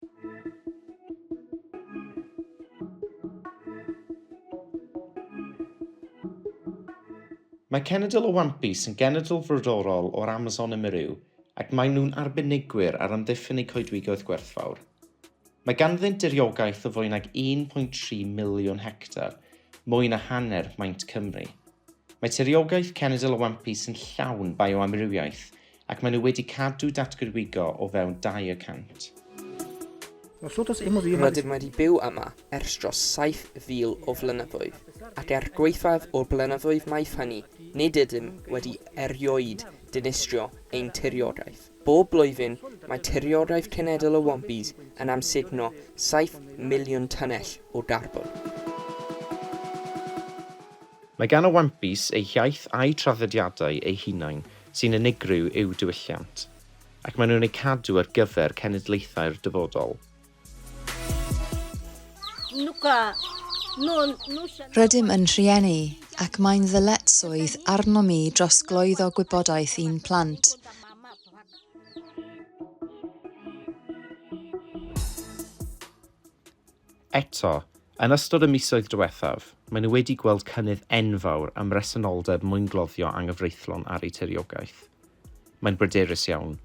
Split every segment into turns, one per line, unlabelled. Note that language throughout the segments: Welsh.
Mae cenedl y Wampis yn genedl frodorol o'r Amazon ym Mheru ac maen nhw'n arbenigwyr ar amddiffyn eu coedwigoedd gwerthfawr. Mae ganddynt diriogaeth o fwy nag 1.3 miliwn hectar, mwy na hanner maint Cymru. Mae tiriogaeth cenedl y Wampis yn llawn bioamrywiaeth ac maen nhw wedi cadw datgoedwigo o fewn 2 y cant.
Rydym wedi byw yma ers dros 7,000 o flynyddoedd, ac er gwaethaf o'r blynyddoedd maith hynny, nid ydym wedi erioed dinistrio ein tiriogaeth. Bob blwyddyn, mae tiriogaeth cenedl y Wampis yn amsugno 7 miliwn tunnell o garbon.
Mae gan y Wampis eu hiaith a'u traddodiadau eu hunain sy'n unigryw i'w diwylliant, ac maen nhw'n eu cadw ar gyfer cenedlaethau'r dyfodol.
Rydym yn rhieni ac mae'n ddyletswydd arnom i drosglwyddo gwybodaeth i'n plant.
Eto, yn ystod y misoedd diwethaf, maen nhw wedi gweld cynnydd enfawr ym mhresenoldeb mwyngloddio anghyfreithlon ar eu tiriogaeth. Mae'n bryderus iawn.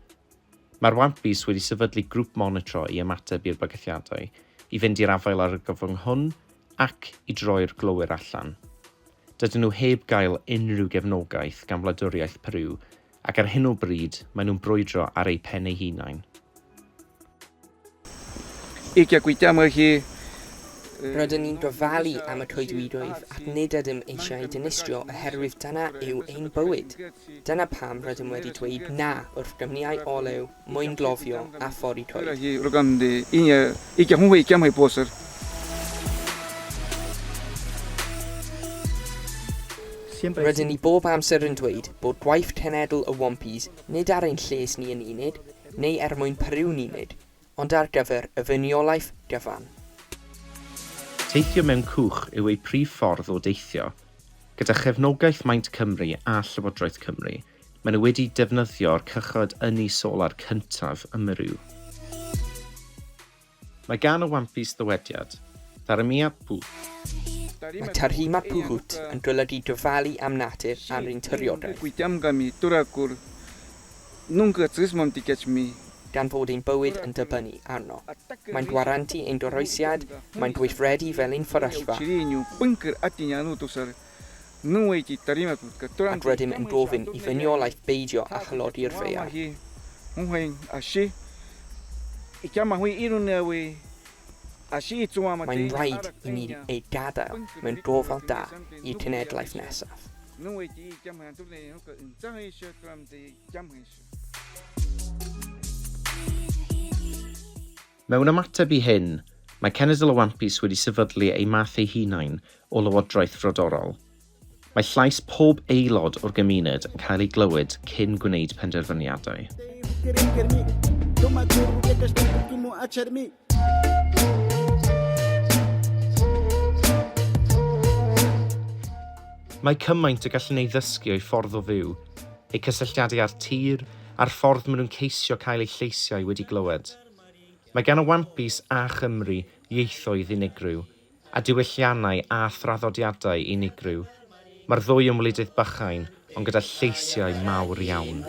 Mae'r Wampis wedi sefydlu grŵp monitro i ymateb i'r bygythiadau, i fynd i'r afael â'r argyfwng hwn ac i droi'r glowyr allan. Dydyn nhw heb gael unrhyw gefnogaeth gan wladwriaeth Peru ac ar hyn o bryd maen nhw'n brwydro ar eu pen eu hunain.
Rydyn ni'n gofalu am y coedwigoedd ac nid ydym eisiau dinistrio oherwydd dyna yw ein bywyd. Dyna pam rydym wedi dweud na wrth gwmnïau olew, mwyngloddio a thorri coed. Rydyn ni bob amser yn dweud bod gwaith cenedl y Wampis nid ar ein lles ni yn unig, neu er mwyn Peru'n unig, ond ar gyfer y ddynoliaeth gyfan.
Teithio mewn cwch yw eu prif ffordd o deithio. Gyda chefnogaeth Maint Cymru a Llywodraeth Cymru, maen nhw wedi defnyddio'r cychod ynni solar cyntaf ym Mheru. Mae gan y Wampis ddywediad, Tarimiat Phut.
Mae Tarima Puhut yn golygu gofalu am natur a'r ein tiriogaeth, gan fod ein bywyd yn dibynnu arno. Mae'n gwarantu ein goroesiad, mae'n gweithredu fel ein fferyllfa, ac rydym yn gofyn i ddynoliaeth beidio â halogi'r ddaear. Mae'n rhaid i ni ei gadael mewn gofal da i'r cenedlaeth nesaf.
Mewn ymateb i hyn, mae Cenedl y Wampis wedi sefydlu eu math eu hunain o lywodraeth frodorol. Mae llais pob aelod o'r gymuned yn cael ei glywed cyn gwneud penderfyniadau. Mae cymaint y gallwn ei ddysgu o'i ffordd o fyw, eu cysylltiadau â'r tir, a'r ffordd maen nhw'n ceisio cael eu lleisiau wedi glywed. Mae gan y Wampis a Chymru ieithoedd unigryw, a diwylliannau a thraddodiadau unigryw. Mae'r ddwy yn wledydd bychain, ond gyda lleisiau mawr iawn.